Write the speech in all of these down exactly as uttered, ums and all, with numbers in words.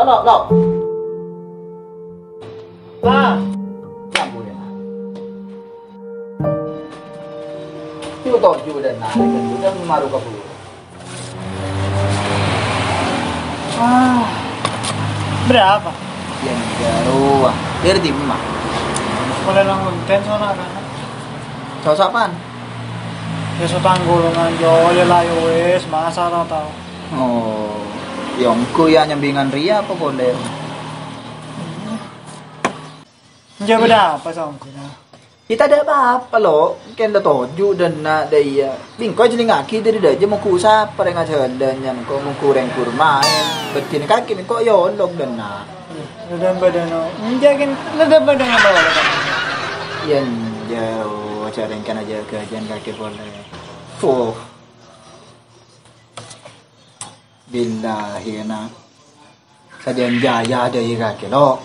Lo, lo. Ah. Sampun, ya. Ju toju' dâ' enna', ju dâ' maru ka buru. Ah, berapa? Yâ, enjâ' rowa. Dâri dimma? Polè nang Menten, sono kan. Sosapa'an? Yâ, sotanggulungan, Jo. Yâ, la, yâ wis, masa ta' tao. Oh, yâ, ongghu yâ nyambingan rèya apa polè? Enjâ' bâdâ apa, Songkuna? Yâ, tadâ' pa-apa, Lo. Kèng la toju' dâ' enna' dâ' iyâ. Bi' engko' èjhellingngaghi dâri dâjâ, mongghu sapa rèng ajhâlân, yâ, engko' mongghu rèng ghur maèn. Bâddhina kakè bi' engko' èolok dâ' enna'. Lè, la dâ' bâdâna. Enjâ' kèng la dâ' bâdâna, Lo. Yâ, enjâ', oh, jhâ' rèng kana jâgâ jân kakè polè. Fuh. Billahi, na. Sajân jâjâ dâ' iyâ kakè, Lo.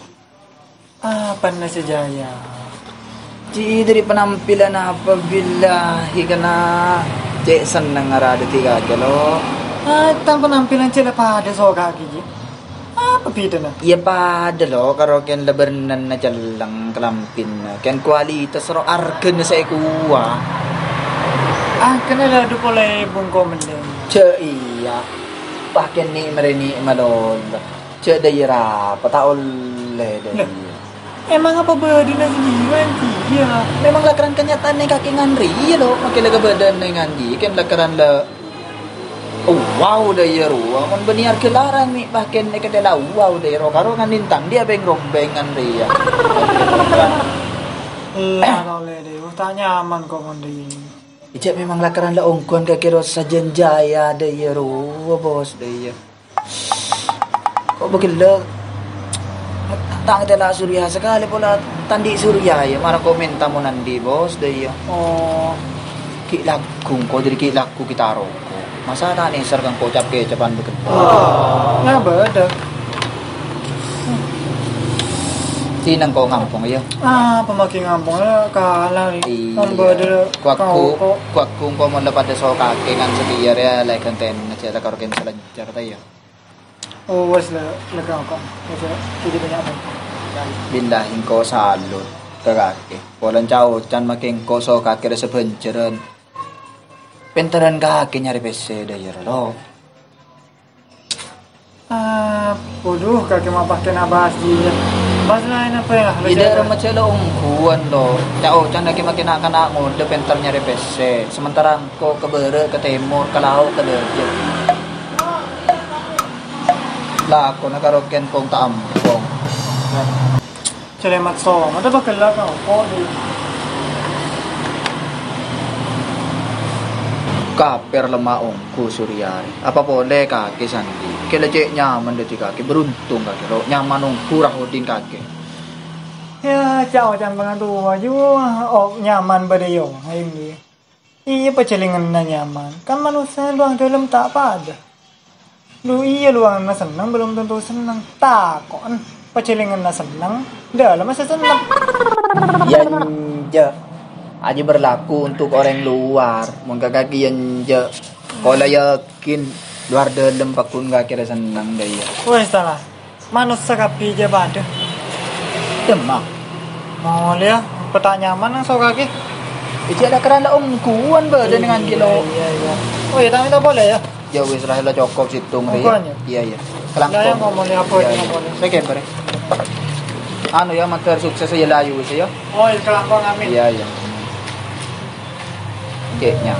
Apana sajâjâ? Ji, dâri penampilan apa, billahi, kana cè' senneng ara dâddhi kakè, Lo. Ah, tang penampilan cè' la padâ soka kakè, Ji. Apa bhidhâna? Yâ padâ, Lo, karo kèng la bârnana cellèng kalambhina. Kèng kualitas ro arghâna sè èkowa. Arghâna la du polè bungko mellè. Jâ' iyâ. Pas kèng ni' marè ni' malolo. Jâ' dâ' iyâ rapa ta' ollè dâ' Lah, iyâ. Emang apa bâdâna sendiri, Ji, yâ? Memang lakaran kenyataanna kakè ngan rèya, Lo. Makè la kabâdâ'ânna ngan Ji, kèng lakaran la Wow, dâ' iyâ rowa, mon bânnè arghâ larang, mè' bahkan èkatèla wow, dâ' iyâ rowa, karo ngan lintang, dhi' abeng-rombeng ngan rèya. Ella, tolè, dâ' iyâ, ta' nyaman ko' mon rèya. Ijâ' memang lakaran la ongghuwân kakè ro sajân jâjâ, dâ' iyâ rowa, Bos, dâ' iyâ. Ko' bâghellâ'. Ta' ngatèla' Surya sakalè pola ta' andi' Surya, yâ, mara ko' mènta mon andi', Bos, dâ' iyâ. Oh. Ghi' lagghu, ko' dâri ghi' lagghu ghitarra ko'. Masa ta' nèser kan ko' cap-kècapan bâghellâ'. Oh. Ngabâdâ. Sèneng ko' ngampong, yâ. Ah, apa makè ngampong, yâ, kalah, yâ. Iyâ. Ngabâdâ. Ko' lagghu, ko'. Ko' lagghu ko' mon la padâ sokakè kan satèya rèya la èghântèna jâ' la karo kèng salanjhâr, ta' iyâ. Oh, wes, le-, lega engko'. Wes, ya, jadi banyak apa? Billahi engko' salut ka kakè. Polana ca-ocan makè engko' so kakè rè sabhânjhârân. Pènterrân kakè nyarè pèssè, dâ' iyâ, Lo. Ah, waduh, kakè mapakè nabahas dia. Bahas laèn apa, ya? Iyâ, dâ' rèya jhâ' la ongghuwân, Lo. Ca-ocan kakè makè na'-kana' ngodâ pènter nyarè pèssè. Sementara Ko' ka bârâ', ka tèmor, ka lao', ka dâjâ. Lakona karo kèng kong ta' ampong. Cèlèmat soma, ta' bâghellâ' ka engko', dhi. Kapèr lemma ongghu Surya rè. Apa polè kakè sandhi? Kèla cè' nyaman dâddhi kakè, beruntung kakè, Lo. Nyaman ongghu Rahudin kakè. Yâ, ca'-ocan pangatowa, yu, oh, nyaman bâdâ, yu, ayo, ngghi. Iyâ, pajhâlânganna nyaman. Kan manossa lowang dâlem ta' padâ. Lu iyâ, lowanganna senneng belum tentu senneng. Tako'en, pajhâlânganna senneng, dâlemma sè senneng. Yâ, enjâ'. Ajâ berlaku untuk orang luar. Mon ka kakè yâ enjâ'. Ko' la yakin, luar dâlem paggun kakè rè senneng, dâ' iyâ. Wes, salah. Manossa kabbhi jâ padâ. Dâmma. Molèya, apa ta' nyaman nang sokakè? Iyâ, la kerana ongghuwân bâdâ nèng angghi lo. Iyâ, iyâ. Oh, iyâ, ta' mènta polè, yâ? Yâ wis, la, la cokop sèttong rè, yâ. Ongghuwân, yâ? Iyâ, iyâ. Kalangkong. Lah, yâ, ngomong, yâ, apa, iyâ, iyâ, ngomong? Saya kemper, yâ. Anu, yâ, mator sukses, yâ, layu, wis, yâ. Oh, iyâ, kalangkong, amin. Iyâ, iyâ. Cè'na.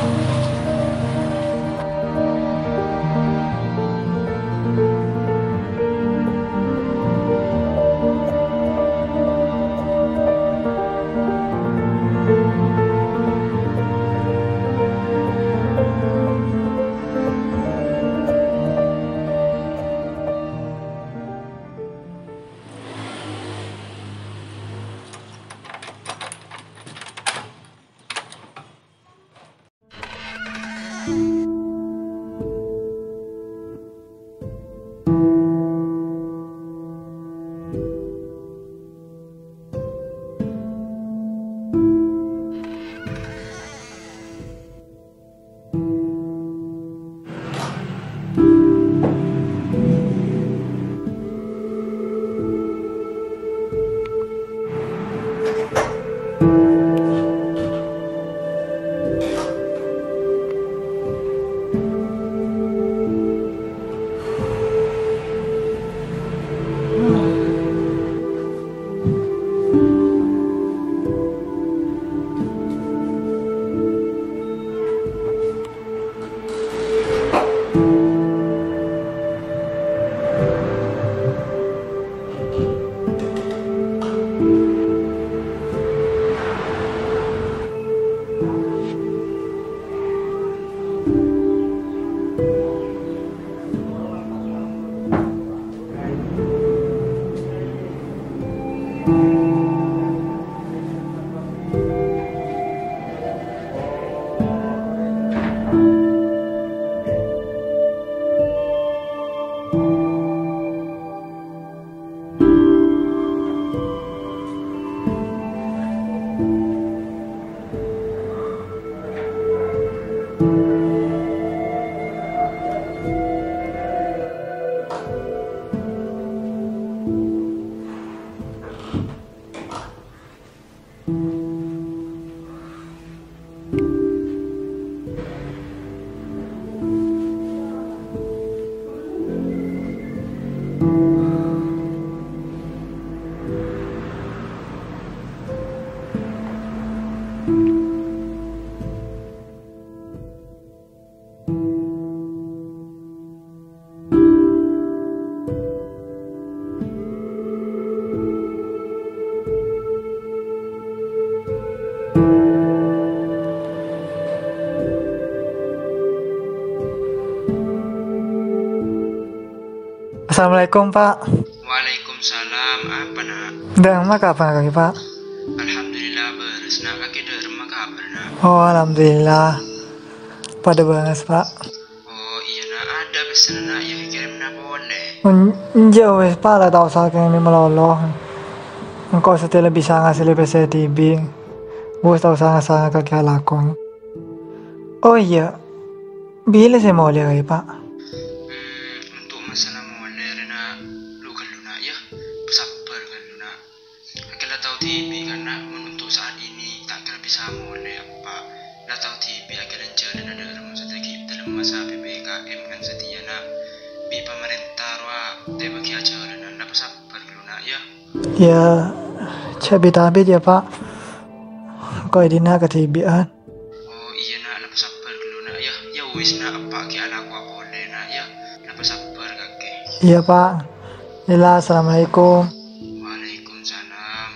Assalamualaikum, Pak. Waalaikumsalam. Apa, Nak? Dâ'remma kabhâr kakè, Pak? Alhamdulillah, bârâs, Nak. Kakè dâ'remma kabhâr, Nak? Oh, alhamdulillah. Padâ bârâs, Pak. Oh, iyâ, Nak. Adâ' pèssèna, Nak. Iyâ, èkèrèmana polè. En-, enjâ' wis, Pak, la ta' osa kèngèng malolo. Engko' satèya la bisa ngasèllè pèssè dhibi'. Wis ta' osa nga-sanga kakè alako. Oh, iyâ. Bilâ sè molè, Pak? Hmm, untuk masalah molè rèya, Nak, lu ghâllu, Nak, yâ. Pasabbhâr ghâllu, Nak. Kakè la tao dhibi', kan, Nak, mon untuk saat ini, ta' kèra bisa molè, Eppa'. La tao dhibi', kakè la jhâlâna dâ'remma satèya ghi' dâlem masa P P K M, kan, satèya, Nak. Bi' pamarènta rowa ta' èbâghi ajhâlânan, la pasabbhâr ghâllu, Nak, yâ. Yâ, jhâ' bit-abit, yâ, Pak. Engko' è dinna' kadhibi'ân. Oh, iyâ, Nak, la pasabbhâr ghâllu, Nak, yâ. Yâ wis, Nak, Eppa' ghi' alakowa polè, Nak, yâ. La pasabbhâr, kakè. Iyâ, Pak. Ella, assalamualaikum. Waalaikumsalam.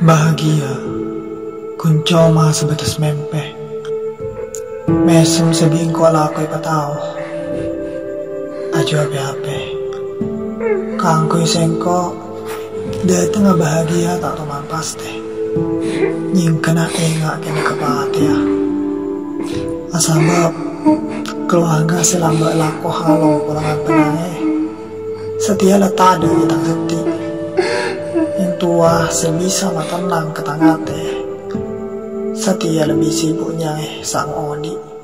Bahagia, ghun coma sabâtes mèmpè. Mèsem sè bi' engko' lakoè patao, ajhu apè-apè. Kaangghuy sèngko', dâtengnga bahagia ta' toman pastè. Nyèngghâna enga' kèng kapatèya. Asabâb, kalowarga sè lambâ' lako halong polana bânnè. Satèya la tadâ' è tang hati. Èntowa sè bisa matennang ka tang atè. Satèya lebbi sibuk nyaè sang odi'.